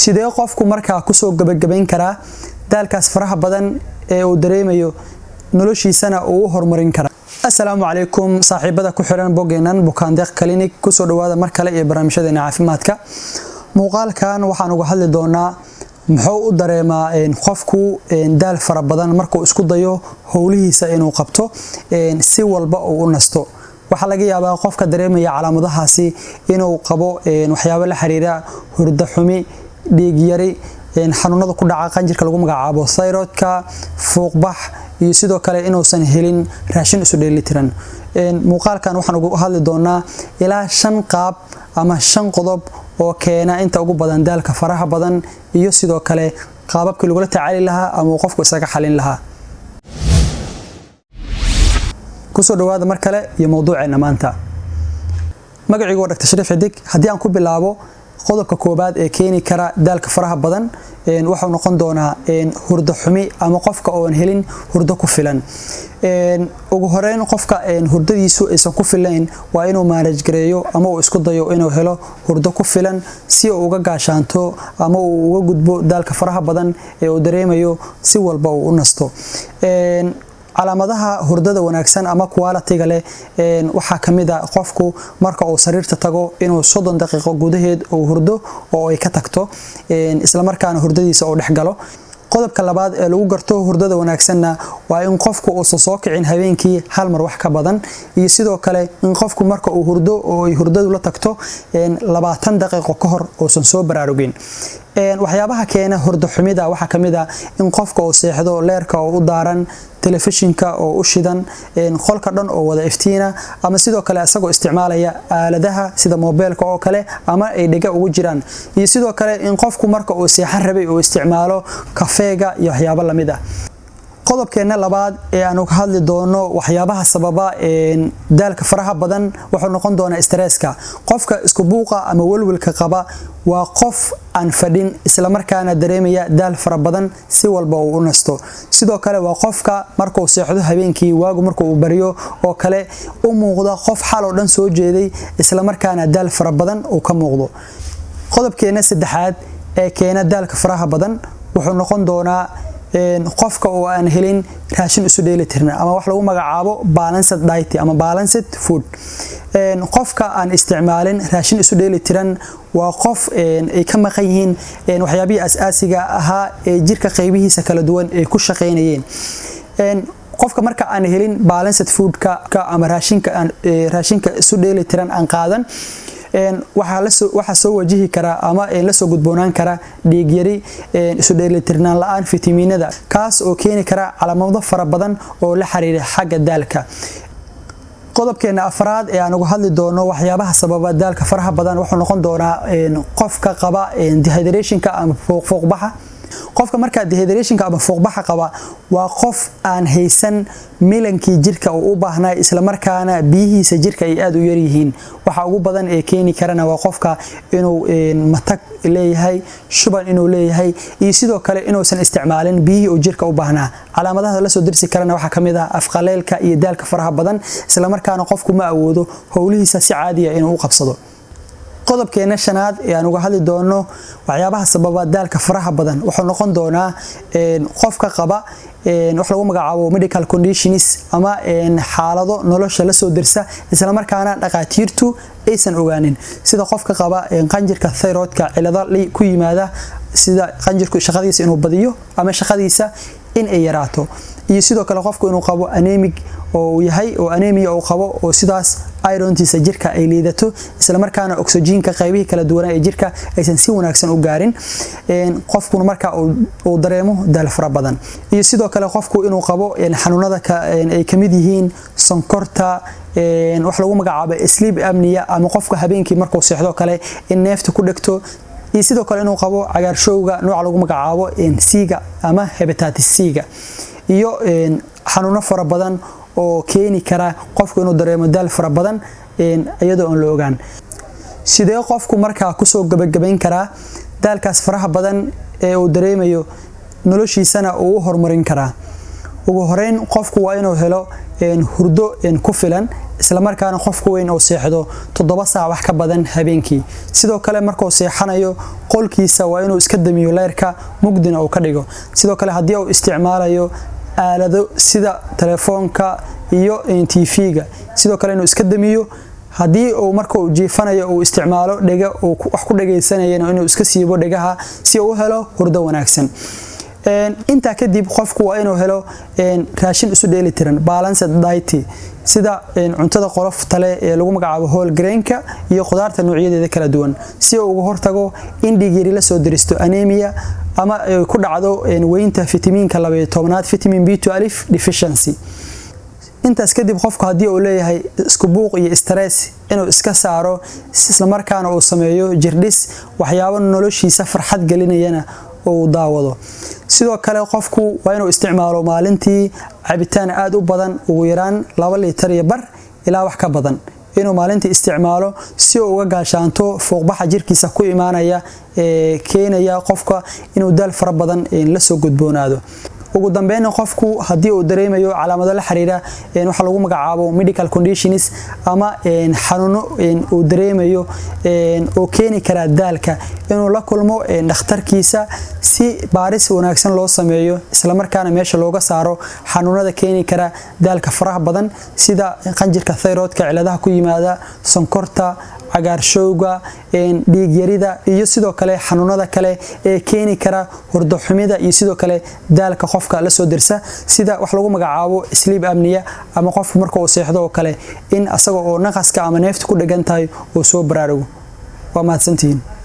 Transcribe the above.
Sidee qofku markaa kusoo gabagabayn karaa daalkaas faraha badan ee uu dareemayo, noloshiisana uu u horumarin karaa? Assalaamu calaykum, saaxiibada ku xiran boggeenan Bukaandeeq Clinic, kusoo dhawaada mar kale iyo barnaamijyadeena caafimaadka. Muuqaalkan waxaan uga hadli doonaa muxuu u dareemaa qofku daal fara badan markuu isku dayo howlihiisa inuu qabto, si walba uu u nasto. Waxaa laga yaabaa qofka dareemaya calaamadahaasi inuu qabo waxyaabo la xiriira hurdo xumi, dhiig yari, xanuunada ku dhaca qanjirka lagu magacaabo thyroidka, fuuqbax iyo sidoo kale inuusan helin raashin isu dheelitiran. Muuqaalkan waxaan uga hadli doonaa ilaa 5 qaab ama 5 qodob oo keena inta ugu badan daalka faraha badan iyo sidoo kale qaababkii lagula tacaali lahaa ama uu qofku isaga xalin lahaa. Kusoo dhawaada mar kale iyo mowduuceena maanta. Magacaygu waa Dr. Shariif Xidig. Haddii aan ku bilaabo qodobka koobaad ee keeni kara daalka faraha badan, wuxuu noqon doonaa hurdo xumi ama qofka oon helin hurdo ku filan. Ugu horeyn, qofka hurdadiisu aysan ku filayn waa inuu manage gareeyo ama uu isku dayo inuu helo hurdo ku filan si uu uga gaashaanto ama uu uga gudbo daalka faraha badan ee uu dareemayo, si walba uu u nasto. Calaamadaha hurdada wanaagsan ama quality-ga leh waxaa ka mid ah qofku marka uu sariirta tago inuu 30 daqiiqo gudaheed uu hurdo oo ay ka tagto, islamarkaana hurdadiisa uu dhex galo. Qodobka labaad ee lagu garto hurdada wanaagsanna waa in qofku uusan soo kicin habeenkii hal mar wax ka badan, iyo sidoo kale in qofku marka uu hurdo oo ay hurdadu la tagto 20 daqiiqo ka hor uusan soo baraarugin. Waxyaabaha keena hurdo xumida waxaa ka mid ah in qofka uu seexdo leerka oo u daaran, telefishinka oo u shidan, qolka dhan oo wada iftiina, ama sidoo kale isagoo isticmaalaya aaladaha sida moobeelka oo kale ama ay dhega ugu jiraan, iyo sidoo kale in qofku marka uu seexan rabay uu isticmaalo kafeega iyo waxyaabo lamid ah. Qodobkeena labaad ee aan uga hadli doono waxyaabaha sababa daalka faraha badan wuxuu noqon doonaa stresska. Qofka isku buuqa ama welwelka qaba waa qof aan fadhin, islamarkaana dareemaya daal fara badan si walba uu u nasto. Sidoo kale waa qofka markuu seexdo habeenkii, waagu markuu uu baryo oo kale u muuqda qof xal oo dhan soo jeeday, islamarkaana daal fara badan uu ka muuqdo. Qodobkeena saddexaad ee keena daalka faraha badan wuxuu noqon doonaa qofka oo aan helin raashin isu dheelitirna ama wax lagu magacaabo balanced diet ama balanced food. Qofka aan isticmaalin raashin isu dheelitiran waa qof ay ka maqan yihiin waxyaabihii asaasiga ahaa ee jirka qaybihiisa kala duwan ay ku shaqaynayeen. Qofka marka aan helin balanced foodka ama raashinka isu dheelitiran aan qaadan, waxaa soo wajihi kara ama lasoo gudboonaan kara dhiigyari, isu dheelitirnaan la-aan fitamiinada, kaas oo keeni kara calaamado fara badan oo la xiriira xagga daalka. Qodobkeena afraad ee aan uga hadli doono waxyaabaha sababa daalka faraha badan wuxuu noqon doonaa qofka qaba dehydrationka ama fuuqbaxa. Qofka markaa dehydrationka ama fuuqbaxa qaba waa qof aan haysan milankii jirka uu u baahnaa, islamarkaana biyihiisa jirka ay aad u yaryihiin. Waxa ugu badan ee keeni karana waa qofka inuu matag leeyahay, shuban inuu leeyahay, iyo sidoo kale inuusan isticmaalin biyihii uu jirka u baahnaa. Calaamadaha lasoo dirsi karana waxaa kamid ah afqaleelka iyo daalka faraha badan, islamarkaana qofku ma awoodo howlihiisa si caadiya inuu u qabsado. Qodobkeena shanaad ee aan uga hadli doono waxyaabaha sababa daalka faraha badan wuxuu noqon doonaa qofka qaba wax lagu magacaabo medical conditions ama xaalado nolosha lasoo dirsa, islamarkaana dhaqaatiirtu aysan ogaanin, sida qofka qaba qanjirka thyroidka cilado ku yimaada, sida qanjirku shaqadiisa inuu badiyo ama shaqadiisa in ay yaraato, iyo sidoo kale qofku inuu qabo anemic oo yahay oo anemia uu qabo oo sidaas irontiisa jirka ay liidato, isla markaana oxygenka qaybihii kala duwan ee jirka aysan si wanaagsan u gaarin, qofkuna marka uu dareemo daal fara badan, iyo sidoo kale qofku inuu qabo xanuunada ay kamid yihiin sonkorta, wax lagu magacaabo sleep apnea ama qofka habeenkii markuu seexdo kale in neefta ku dhegto, iyo sidoo kale inuu qabo cagaarshowga nooca lagu magacaabo C-ga ama hepatitis C-ga, iyo xanuuno fara badan oo keeni kara qofku inuu dareemo daal fara badan iyadoo aan la ogaan. Sidee qofku markaa kusoo gabagabayn karaa daalkaas faraha badan ee uu dareemayo, noloshiisana uu u horumarin karaa? Ugu horeyn, qofku waa inuu helo hurdo ku filan. Islamarkaana qofku weyn oo seexdo 7 saac wax ka badan habeenkii. Sidoo kale, markuu seexanayo, qolkiisa waa inuu iska damiyo leyrka, mugdina uu ka dhigo. Sidoo kale, haddii uu isticmaalayo aalado sida telefoonka iyo TV-ga, sidoo kale inuu iska damiyo. Haddii uu marka uu jiifanayo uu isticmaalo dhega uu wax ku dhagaysanayana, inuu iska siibo dhegaha si uu u helo hurdo wanaagsan. Intaa kadib, qofku waa inuu helo raashin isu dheeli tiran, balanced diet, sida cuntada qolofta leh ee lagu magacaabo whole grainka iyo khudaarta noocyadeeda kala duwan, si uu uga hortago in dhiig yari la soo diristo, anemia, ama ay ku dhacdo weynta fitamiinka 12aad, vitamin B12 deficiency. Intaas kadib, qofku haddii uu leeyahay isku buuq iyo stress, inuu iska saaro, islamarkaana uu sameeyo jirdhis, waxyaabo noloshiisa farxad gelinayana uu daawado. Sidoo kale, qofku waa inuu isticmaalo maalintii cabitaan aada u badan, ugu yaraan 2.5 liitar ilaa wax ka badan inuu maalintii isticmaalo, si uu uga gaashaanto fuuqbaxa jirkiisa ku imaanaya ee keenaya qofka inuu daal fara badan lasoo gudboonaado. Ugu dambeynna, qofku haddii uu dareemayo calaamado la xiriira waxa lagu magacaabo medical conditions ama xanuuno uu dareemayo oo keeni karaa daalka, inuu la kulmo dhakhtarkiisa si baaris wanaagsan loo sameeyo, islamarkaana meesha looga saaro xanuunada keeni kara daalka faraha badan, sida qanjirka thyroidka ciladaha ku yimaada, sonkorta, cagaarshowga, dhiigyarida iyo sidoo kale xanuunada kale ee keeni kara hurdo xumida iyo sidoo kale daalka qofka lasoo dirsa, sida wax lagu magacaabo sleep apnea, ama qofku marka uu seexdo oo kale in asaga oo naqaska ama neefta ku dhegan tahay uu soo baraarugo. Waa mahadsantihiin.